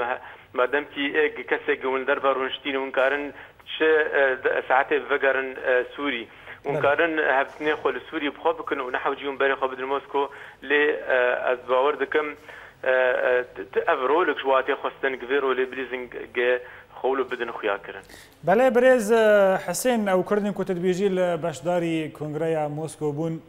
madem kî êk kesek win derve rûniştîne, win karin çi, e, de-, saetê vegerin, e, Sûrî. Hûn Belê. karin hevdîtinê xwe li Sûrî bi xwe bikin û ne hewcî hûn berê xwe bidin Mosko. Lê, e, ez bawer dikim, e, e, ti, ti ev rolek ji watê xwestin, gi vê rolê bilîzin, gi xwe wilo bidin xuya kirin. Belê birêz, e, Hisên, ew Kurdên ku tu dibêjî li beşdarî Kongreya Mosko bûn.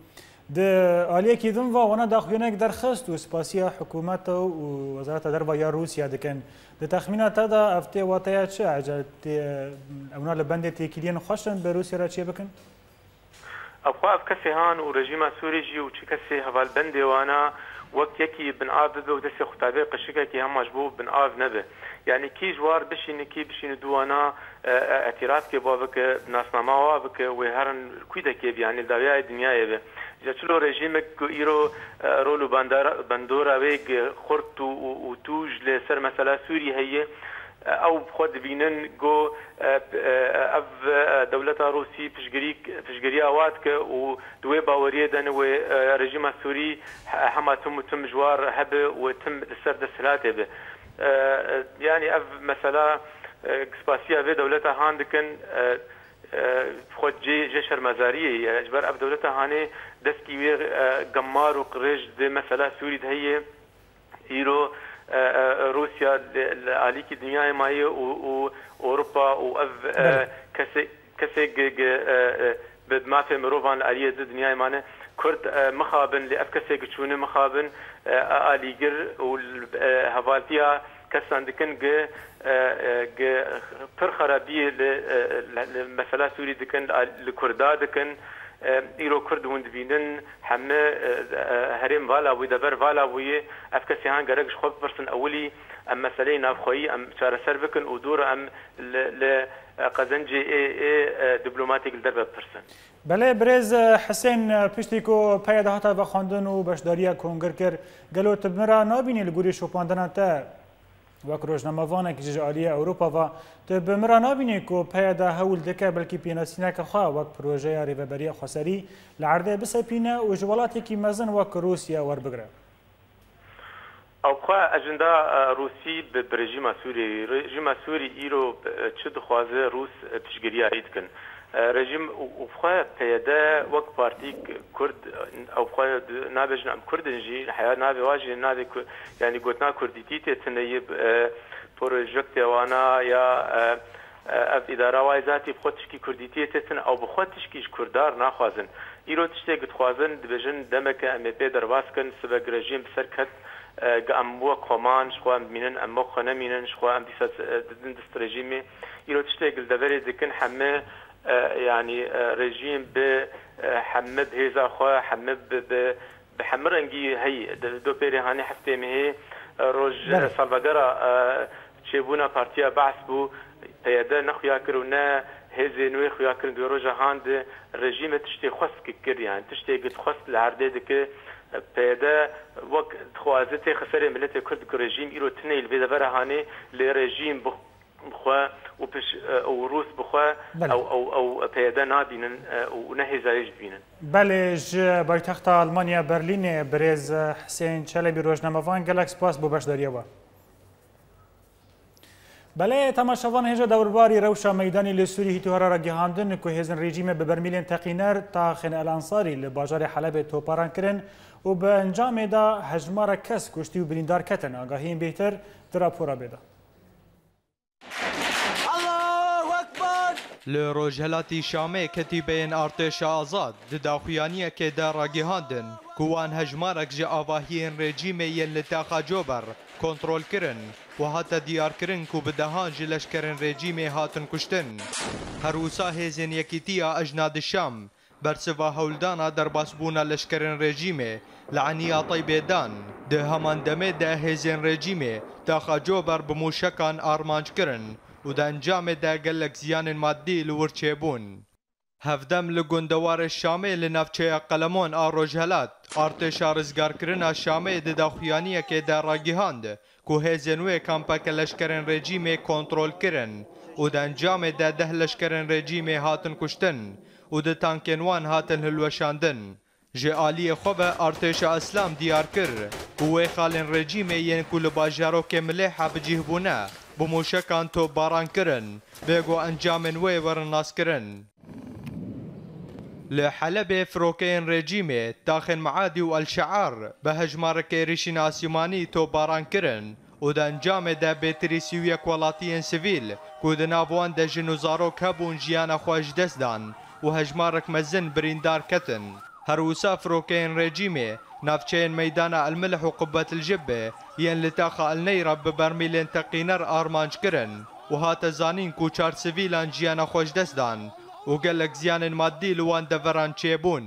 Di aliyekî din ve wana daxuyanek derxist û spasiya hikûmeta û Wezareta Derve ya Rûsya dikin. Di texmîna te de ev tê wateya çi? Ecel tê, ewna li bendê têkiliyên xweş in bi Rûsya re çê bikin? Ev xwe ev kesê han û rejîma Sûrî jî û çi kesê hevalbendê wana wek yekî bin av bibe û destê xwe tabê qişikekî hema ji bo bin av nebe. Yanî kî ji war bişîne, kî bişîne dû wana, e, e, îtîrafkê ba bike, nasnama wa bike, wê herin kûdekê be, yanî dawiyayê dinyayê be. Ji çilo rejîmek ku îro, e, rol û bandara-, bandora wê gi xurt û, û, û tûj li ser mesela Sûrî heye, e, ew bi xwe dibînin ku, e, p-, e, ev, e, dewleta Rûsî piştgirî, piştgiriya wa dike û di wê baweriyê de ne wê, e, rejîma Sûrî he-, hema tim û tim ji war hebe û tim li ser desthilatê be. E, e, yanî ev mesela, e, spasiya vê dewleta han dikin, e, e, xwe cê, cê şermezariyê ye. Ji ber ev dewleta hanê destî wê, e, gemar û qirêj di mesela Sûrî de heye. Îro, e, e, Rûsya li, li alîkî dinyayê maye û, û Ewropa û ev, e, Belê. kesê, kesê gi, gi, e, e, bi mafê mirovan li aliyê di dinyayê mane. Kurd, e, mixabin, lê ev kesê gi çûne mixabin, e, alîgir û, e, hevaltiya kesan dikin gi, e, e, gi pir xerabiyê li, e, li, li mesela Sûrî dikin, li, li Kurda dikin. E, îro Kurd hûn dibînin, heme, e, e, herêm vala bûye, dever vala bûye. Ev kesê han gerek ji xwe bipirsin ewilî, em meseleyê navxweyî em çareser bikin û dûr em li, li, e, qezencê ê, ê, e, diplomatîk li derve bipirsin. Belê, birêz, e, Hisên, e, piştî ku P Y D hate vexwendin û beşdariya kongir kir, gelo tu bi min re nabînî li gorî şopandina te? Wek rojnamevanekî ji aliyê Ewropa ve, tu bi min re nabînî ku P Y D hewl dike belkî pênasîneke xwe wek projeya Rêveberiya Xweserî li erdê bisepîne û ji welatekî mezin wek Rûsya werbigire? Ew xwe ejenda, e, Rûsî bi, bi rejîma Sûriyeyê, rejîma Sûrî îro, e, çi dixwaze Rûs, e, piştgiriya wî dikin. E, rejîm û, û xwe P Y D wek partîk Kurd, ew xwe di-, nabêjin em Kurd in jî, heya navê wa jî navê Ku-, yanî gotina Kurdîtî tê tune yê, e, projektê wana ya, e, e, ev îdara wa yê zatî bi xwe tişkî Kurdîtiyê tê tune, ew bi xwe tişkî ji Kurda re naxwazin. Îro tiştê ku dixwazin, dibêjin demeke em ê pê derbas kin, sibek rejîm bi ser ket, e, ku em wek xwe man, ji xwe em dimînin, em wek xwe nemînin, ji xwe em dîsa, e, didin dest rejîmê. Îro tiştê ku li deverê dikin heme, e, yanî, e, rejîm bi, e, heme bi hêza xwe, heme bi, bi, bi heme rengî heyî. Di, di do pêrê hanê heftê mehê, e, roj, e, Belê. salvegera, e, çêbûna Partiya Be's bû. P Y D ne xuya kir û ne hêzên wê xuya kirin. Di wê roja han de rejîmê tiştê xwest ki kir, yanî tiştê ku dixwest li erdê dike. P Y D wek dixwaze têxe serê miletê Kurd ku rejîm îro tune yî li vê devera hanê, lê rejîm bi xwe û piş-, û Rûs bi xwe Belê. ew, ew, ew P Y D nabînin, e, û ne hêzayê jî dibînin. Belê, ji paytexta Almanya Berlînê birêz Hisên Çelebî rojnamevan, gelek spas bo beşdariya we. Belê, temaşevan, hêja dewrbarî rewşa meydanî li Sûrî hîtû here ragihandin ku hêzên rejîmê bi bermîlên teqîner taxên El Ansarî li bajarê Helebê toparan kirin û bi encamê de hejmarek kes kuştî û birîndar ketin. Agahiyên bêhtir di rapora bê de. Allahu Ekber! Li rojhelatî Şamê ketîbeyên artêşa azad di daxuyaniyekê de ragihandin ku wan hejmarek ji avahiyên rejîmê yên li taxa Cober kontrol kirin û hate diyarkirin ku bi dehan ji leşkerên rejîmê hatin kuştin. Her wisa hêzên Yekîtiya Ejna di Şam bersiva hewldana derbasbûna leşkerên rejîmê li Eniya Teybê dan. Di heman demê de hêzên rejîmê taxa Cober bi mûşekan armanc kirin û di encamê de gelek ziyanên madî li wir çêbûn. Hevdem li gundewarê Şamê li navçeya Qelemon a Rojhelat, artêşa rizgarkirina Şamê di daxuyaniyekê de ragihand ku hêzên wê kampeke leşkerên rejîmê kontrol kirin û di encamê de deh leşkerên rejîmê hatin kuştin û du tankên wan hatin hilweşandin. Ji aliyê xwe ve artêşa Îslam diyar kir ku wê xalên rejîmê yên ku li bajarokê Milêha bi cih bûne, bi mûşekan topbaran kirin, bê ku encamên wê werin naskirin. Li Helebê firokeyên rejîmê taxên Meadî û El Şear bi hejmarek êrişên asîmanî topbaran kirin û di encamê de bêtirî sî û yek welatiyên sivîl ku di nav wan de jin û zarok hebûn jiyana xwe ji dest dan û hejmarek mezin birîndar ketin. Her wisa firokeyên rejîmê navçeyên meydana El Milh û Qubbetil Jibbe yên li taxa El Neyra bi bermîlên teqîner armanc kirin û hate zanîn ku çar sivîlan jiyana xwe ji dest dan û gelek ziyanên madî li wan deveran çêbûn.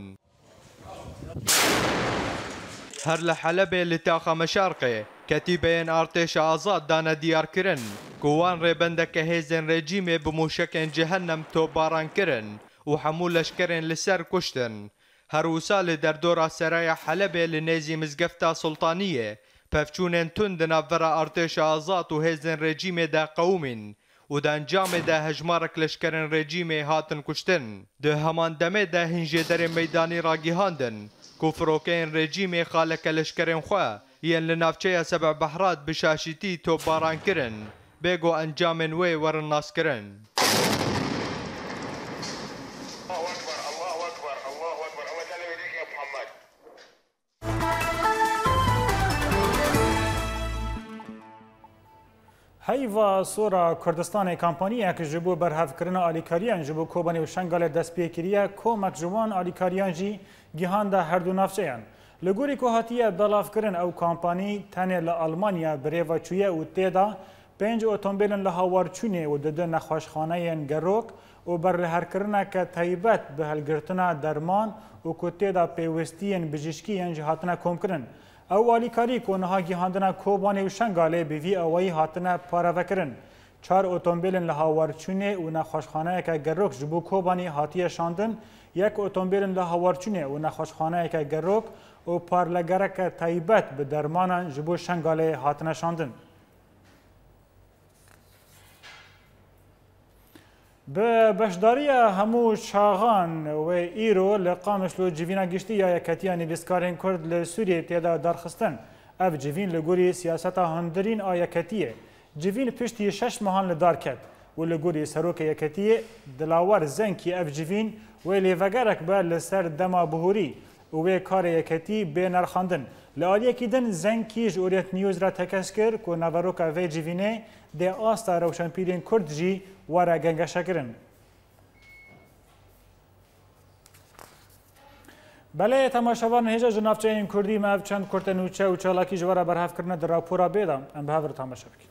Her li Helebê li taxa Meşarqê ketîbeyên artêşa azad dane diyarkirin ku wan rêbendeke hêzên rejîmê bi mûşekên cehennem topbaran kirin û hemû leşkerên li ser kuştin. Her wisa li derdora Seraya Helebê li nêzî Mizgefta Sultaniyê pevçûnên tund di navbera artêşa azad û hêzên rejîmê de qewimîn û di encamê de hejmarek leşkerên rejîmê hatin kuştin. Di heman demê de hin jêderên meydanî ragihandin ku firokeyên rejîmê xaleke leşkerên xwe yên li navçeya Seb'a Behrat bi şaşîtî topbaran kirin, bê ku encamên wê werin naskirin. Heyva Sora Kurdistanê kampaniyek ji bo berhevkirina alîkariyan ji bo Kobanê û Şengalê dest pê kiriye, komek ji wan alîkariyan jî gihande her du navçeyan. Li gorî ku hatiye belavkirin, ew kampanî tenê li Almanya bi rê ve çûye û tê de pênc otombêlên li hawarçûnê û di du nexweşxaneyên gerok û berliherkirineke taybet bi hilgirtina derman û ku tê de pêwistiyên bijîşkî yên jî hatine komkirin. Ew alîkarî ku niha gihandine Kobanê û Şengalê bi vî awayî hatine parevekirin. Çar otombêlên li hawarçûnê û nexweşxaneyeke gerok ji bo Kobanî hatiye şandin, yek otombêlên li hawarçûnê û nexweşxaneyeke gerok û parlegereke taybet bi dermanan ji bo Şengalê hatine şandin. Bi beşdariya hemû çaxan wê îro li Qamişlo civîna giştî ya Yeketiya Nivîskarên Kurd li Sûriyê tê de darxistin. Ev civîn li gorî siyaseta hundirîn a Yeketiyê, civîn piştî şeş mehan li dar ket û li gorî Serokê Yeketiyê Dilawer Zenkî ev civîn wê lêvegerek be li ser dema bihûrî û wê karê Yeketî bê nirxandin. Li aliyekî din Zenkî ji Orient News re tekez kir ku naveroka vê civînê dê asta rewşenpîrên Kurd jî were gengeşekirin. Belê temaşevan, hêja ji navçeyên Kurdî me ev çend kurte nûçe û çalakî ji we re berhev kirine di rapora bê de. Em bi hev re temaşe bikin.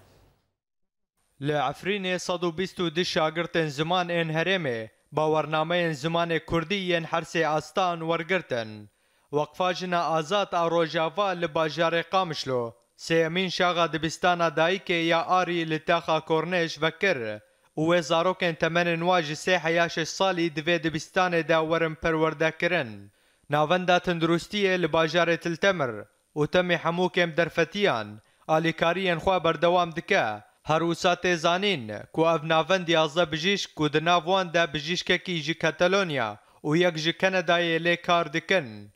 Li Efrînê sed û bîst û du şagirtên ziman ên herêmê bawernameyên zimanê Kurdî yên her sê astan wergirtin. Weqfa Jina Azad a Rojava li bajarê Qamişlo sêyemîn şaxa dibistana dayikê ya Arî li taxa Kornêş vekir û wê zarokên temenên wa ji sê heya şeş salî di vê dibistanê de werin perwerdekirin. Navenda Tenduristiyê li bajarê Til Temir û temî hemû kêm derfetiyan alîkariyên xwe berdewam dike. Her wisa tê zanîn ku ev navend yazdeh bijîşk ku di nav wan de bijîşkekî ji Katalonya û yek ji Kanadayê lê kar dikin.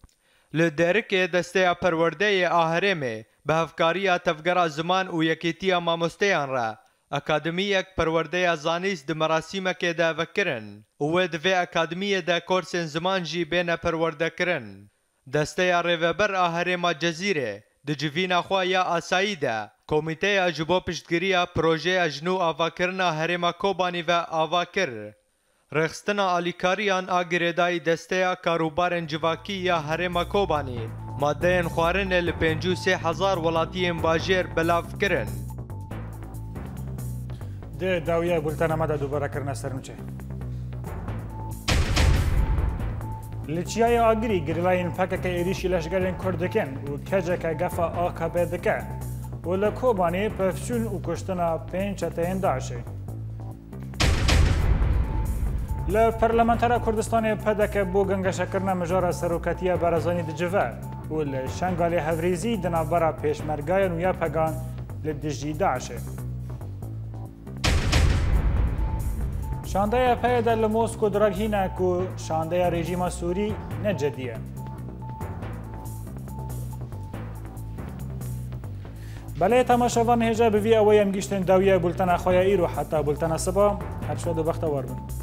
Li Dêrikê Desteya Perwerdeyê a herêmê bi hevkariya Tevgera Ziman û Yekîtiya Mamosteyan re akademiyek perwerdeya zanîst di merasîmekê de vekirin û wê di vê akademiyê de korsên ziman jî bêne perwerdekirin. Desteya Rêveber a Herêma Cezîrê di civîna xwe ya asayî de Komîteya ji bo piştgiriya projeya ji nû avakirina Herêma Kobanî ve ava kir. Rêxistina alîkariyan a girêdayî Desteya Karûbarên Civakî ya Herêma Kobanî madeyên xwarinê li pêncî û sê hezar welatiyên bajêr belav kirin. Di dawiya bultena me de dubare kirine sernûçe. Li Çiyayê Agirî gerîlayên P K K êrîşî leşgerên Kurd dikin û keceke gefa A K P dike û li Kobanê pevçûn û kuştina pênc çeteyên DAIŞê. Li Parlamentera Kurdistanê P D K bo gengeşekirina mijara seroketiya Barzanî dicive û li Şengalê hevrêzî di navbera pêşmergayan û YPGan li dijî DAIŞê. Şandeya P Y D li Mosko diragihe ku şandeya rejîma Sûrî ne cedî ye. Belê temaşevan, hêja bi vî awayî em gihîştin dawiya bultena xwe ya îro. Heta bultena siba, her şad û bextewar bin.